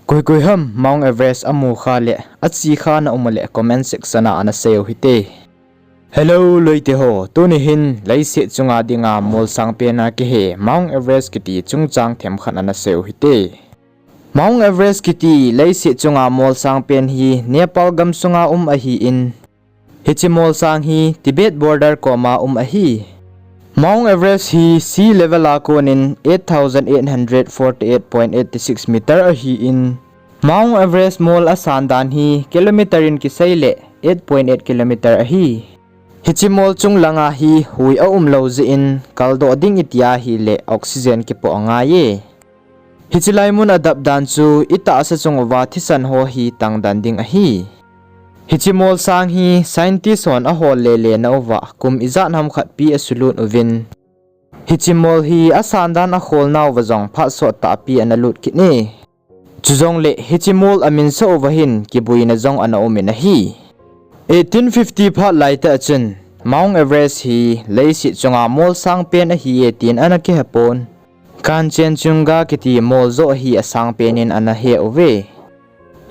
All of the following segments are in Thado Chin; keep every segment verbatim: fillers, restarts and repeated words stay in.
Koi koi ham Mount Everest amu kha le ache kha na um a le comment section a ana sei u hite. Hello loite ho, tuni hin leiset chunga dinga molsang pen a kihe Mount Everest kiti chungchang themkhat ana sei u hite. Mount Everest kiti leiset chunga molsang pen hi Nepal gamsunga um ahin, hiche molsang hi Tibet border koma um ahi. Mount Everest hi sea level a konin eight thousand eight hundred forty-eight point eight six meter ahin, Mount Everest mol asan dan hi kilometer in kisei le eight point eight kilometer ahi. Hiche mol chung langa hi hui aum lou jeh in kaldoh ding iti ahile oxygen kipoh angai e. Hiche lai mun adap dan chu itahsa chung uva thisan ho hi tangdan ding ahi. Hiche molsang hi scientist hon ahol lele nauva kum ijat ham khat pi asulut uvin, hiche mol hi asan dan akhol nauva jong phat sot tahpi ana lut kit e. Chujongle hiche mol aminsah uva hin kibuina jong ana umin ahi. Eighteen fifty phat laitah chun Mount Everest hi leiset chunga molsang pen ahi e tin ana kihepon, Kanchenjunga kiti mol joh hi asang penin ana he uve.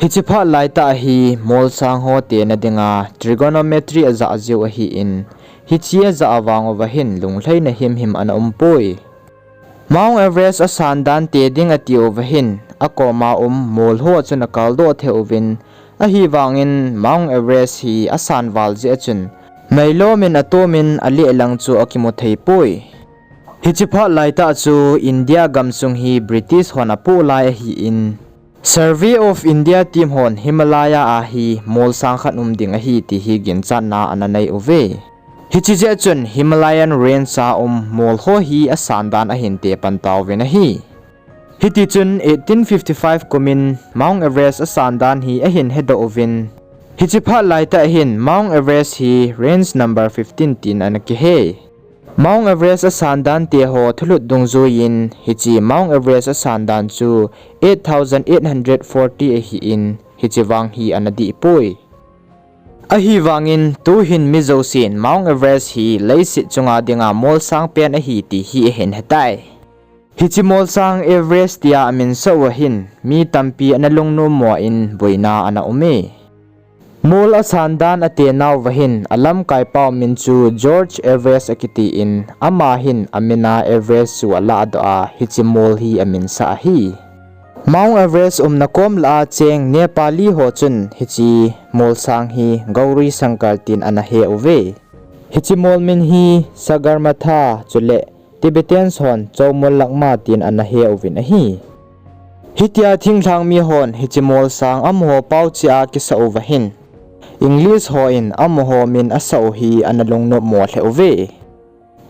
Hiche phat laitah hi molsang ho tena dinga trigonometry ajah jiu ahin, hiche ajah vang uva hin lunglhaina himhim ana umpoi. Mount Everest asan dan te ding atiuva hin akoma um mol ho chun akaldoh thei uvin, ahivangin Mount Everest hi asan val jeh a chun meilomin atomin alehlang chu akimu theipoi. Hiche phat laitah chu India gamsung hi British hon apoh lai ahin, Survey of India team hon Himalaya a hi molsang khat um ding ahi ti hi ginchatna ana nei uve. Hiche jeh chun Himalayan Range a um mol ho hi asan dan ahin tepan tauvin ahi. Hitichun eighteen fifty-five kumin Mount Everest asan dan hi ahin hedoh uvin, hiche phat laitah hin Mount Everest hi Range number fifteen tin ana kihe. Mount Everest asan dan te ho thulut dungjuiyin hiche Mount Everest asan dan chu eight thousand eight hundred forty ahin, hiche vang hi ana dihpoi. Ahivangin tuhin mi jousen Mount Everest hi leiset chunga dinga molsang pen ahi ti hi ahin hetai. Hiche molsang Everest tia aminsah uva hin mi tampi ana lungnom mo in boina ana ume. Mol asan dan atenauva hin alamkai pau min chu George Everest akitin, ama hin amina Everest chu alahdoh a hiche mol hi aminsah ahi. Mount Everest umna kom lah a cheng Nepali ho chun hiche molsang hi Gauri Shankar tin ana he uve. Hiche mol min hi Sagarmatha chule Tibetans hon Chomolungma tin ana he uvin ahi. Hitia thinglhang mi hon hiche molsang amaho pao cheh a kisah uva hin English hon amaho min asah u hi ana lungnop mo lheh uve.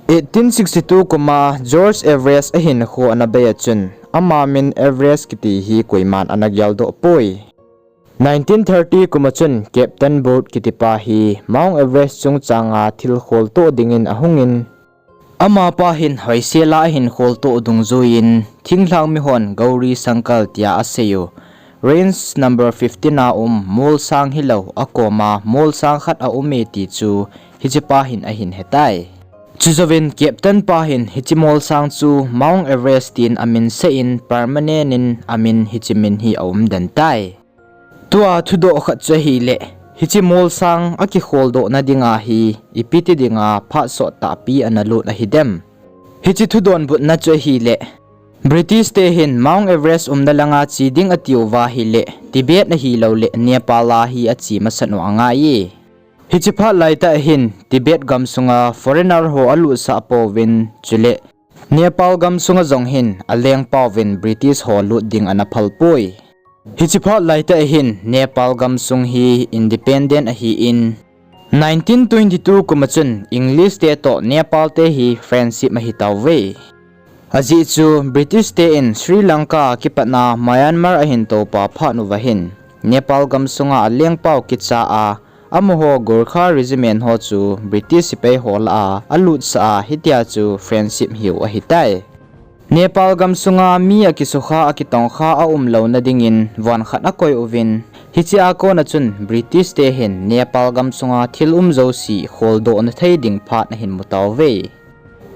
Eighteen sixty-two kuma George Everest ahinkho ana bei a chun ama min Everest kiti hi koiman ana geldoh poi. Nineteen thirty kuma chun Captain Bolt kitipa hi Mount Everest chungchanga thil kholtoh dingin ahungin, amapa hin hoisela ahin kholtoh dungjuiyin thinglhang mihon Gauri Shankar tia asei u Range number fifteen a um molsang hilou akoma molsang khat aume ti chu hichepa hin ahin hetai. Chujouvin Captain pa hin hiche molsang chu Mount Everest tin aminsah in permanent in amin hiche min hi aumden tai. Tua thudoh khat chu ahile, hiche molsang akikholdohna dinga hi ipi ti dinga phat sot tahpi ana lut ahidem? Hiche thudonbutna chu ahile, British te hin Mount Everest umna langa che ding atiuva ahile Tibet ahiloule Nepal a hi ache masat u angaiye. Hiche phat laitah hin Tibet gamsunga foreigner ho alutsah pouvin, chule Nepal gamsunga jong hin alengpauvin British ho lut ding ana phalpoi. Hiche phat laitah hin Nepal gamsung hi independent ahin, nineteen twenty-two kuma chun English te toh Nepal te hi friendship ahitauve. Ajeh chu British te in Sri Lanka kipatna Myanmar ahin toupa phat uva hin Nepal gamsunga alengpau kicha a, amaho Gorkha Regiment ho chu British sepai ho lah a alutsah a, hitia chu friendship hiu ahitai. Nepal gamsunga mi akisukha akitongkha aumlouna dingin von khat akoi uvin, hichea kona chun British te hin Nepal gamsunga thil um jouse kholdohna thei ding phat ahin mutauve.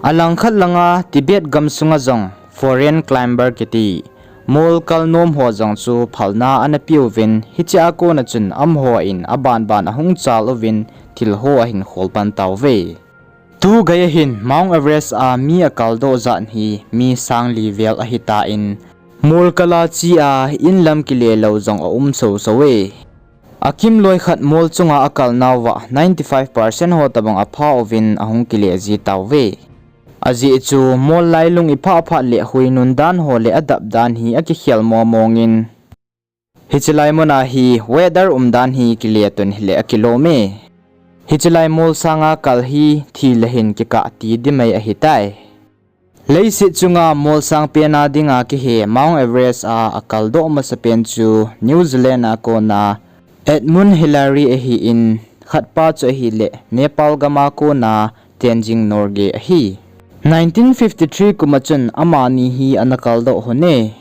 Alangkhat langa Tibet gamsunga jong foreign climber kiti Mol kal nom ho jong chu phalna ana peuvin, hiche a kona chun amaho in abanban ahung chal uvin thil ho ahin khol pan tauve. Tu geiya hin Mount Everest a mi akaldoh jat hi mi sang li vel ahitan, mol kal a che a inlam kile lou jong aum soso e. Akim loi khat mol chunga akal nauva ninety five percent ho tobang apha uvin ahung kile ji tauve. Ajeh chu mol lailung iphah phat le huinun dan ho le adap dan hi akikhel momongin, hiche lai muna hi weather umdan hi kile tun hile akilom e. Hiche lai mol sanga kal hi thi le hin kikah ti dimai ahitai. Leiset chunga mol sang pena dinga kihe Mount Everest a akaldoh masapen chu New Zealand a kona Edmund Hillary ahin, khatpa chu ahile Nepal gama kona Tenzing Norgay ahi. Nineteen fifty-three kuma chun amani hi ana kaldoh hon e.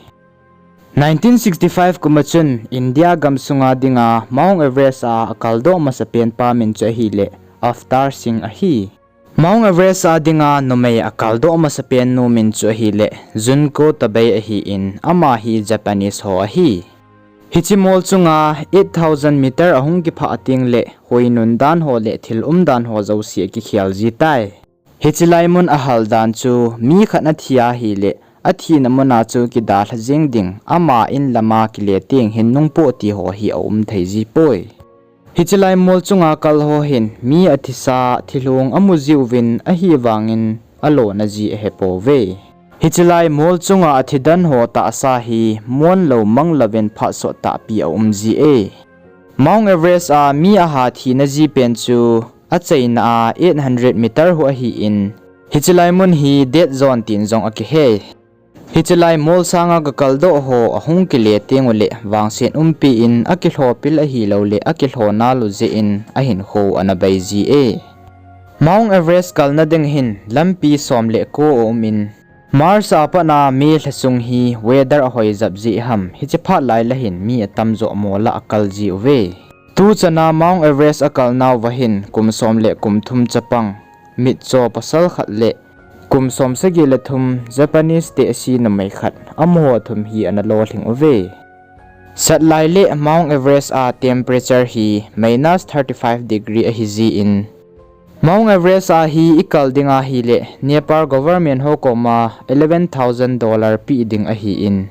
Nineteen sixty-five kuma chun India gamsunga dinga Mount Everest a akaldoh masapen pa min chu ahile Avtar Singh ahi. Mount Everest a dinga numei akaldoh masapen nu min chu ahile Junko Tabei ahin, ama hi Japanese ho ahi. Hiche mol chunga eight thousand meter ahung kiphah tengle huinun dan ho le thil umdan ho jouse akikhel ji tai. Hiche lai mun ahal dan chu mi khat athi ahile athina muna chu kidalha jeng ding, ama inlama kile teng hin nungpoh ti ho hi aum thei ji poi. Hiche lai mol chunga kal ho hin mi athisa thilong amu jiuvin, ahivangin alona ji ahepouve. Hiche lai mol chunga athidan ho tahsa hi mon lou mang louvin phatsot tahpi aum ji e. Mount Everest a mi aha thina ji pen chu achaina a eight hundred meter hu ahin, hiche lai mun hi death zone tin jong akihe. Hiche lai mol sanga kakaldoh ho ahung kile tengule vangset umpi in akilhopil ahiloule akilhona lou jeh in ahinkho ana bei ji e. Mount Everest kalna ding hin lampi som le ko aumin, March a patna May lha sung hi weather ahoi jap jeh ham hiche phat lai la hin mi atamjoh mola akal jiuve. Tuchana Mount Everest akalnauva hin kum som le kum thum chapang, mitcho pasal khat le kum som sagi le thum Japanese tehse numei khat, amaho thum hi ana lolhing uve. Satlai le Mount Everest a temperature hi minus thirty-five degree ahi jin, Mount Everest a hi ikal ding ahile Nepal government ho koma eleven thousand dollar peh ding ahin,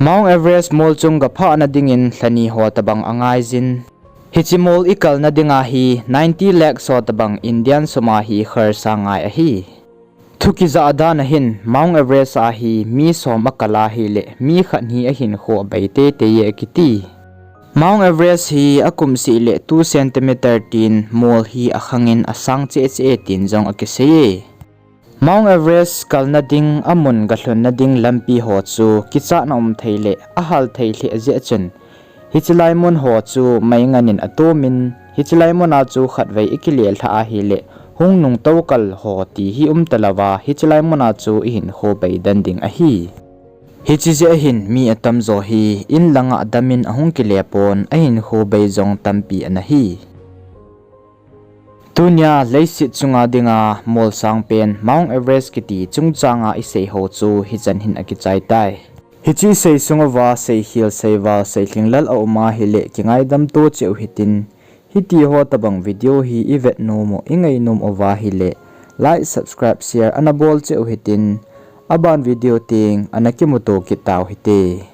Mount Everest mol chung gaphahna dingin lhani ho tobang angaijin, hiche mol ikalna dinga hi ninety lakhs ho tobang Indian suma hi kharch angai ahi. Thu kijah dan ahin Mount Everest a hi mi som akal ahile mi khat hi ahinkho abei teitei e akiti. Mount Everest hi akum seh le two centimeter tin mol hi akhangin asang cheh cheh e tin jong akisei e. Mount Everest kalna ding amun galhunna ding lampi ho chu kichatna um thei le ahal thei lheh jeh chun, hiche lai mun ho chu mei nganin atomin, hiche lai muna chu khatvei ikile lhah ahile hung nung toukal ho ti hi um talouva, hiche lai muna chu ihinkho bei den ding ahi. Hiche jeh ahin mi atamjo hi inlanga damin ahung kile pon, ahinkho bei jong tampi ana hi. Tunia leiset chunga dinga molsang pen Mount Everest kiti chungchanga isei ho chu hichan hin akichai tai. Hiche isei sung uva seikhel seival seilhinglel aum ahile kingaidam to cheh u hitin, hiti ho tobang video hi ivet nom u ingainom uva ahile like, subscribe, share ana bol cheh u hitin, aban video teng ana kimuto kit tau hite.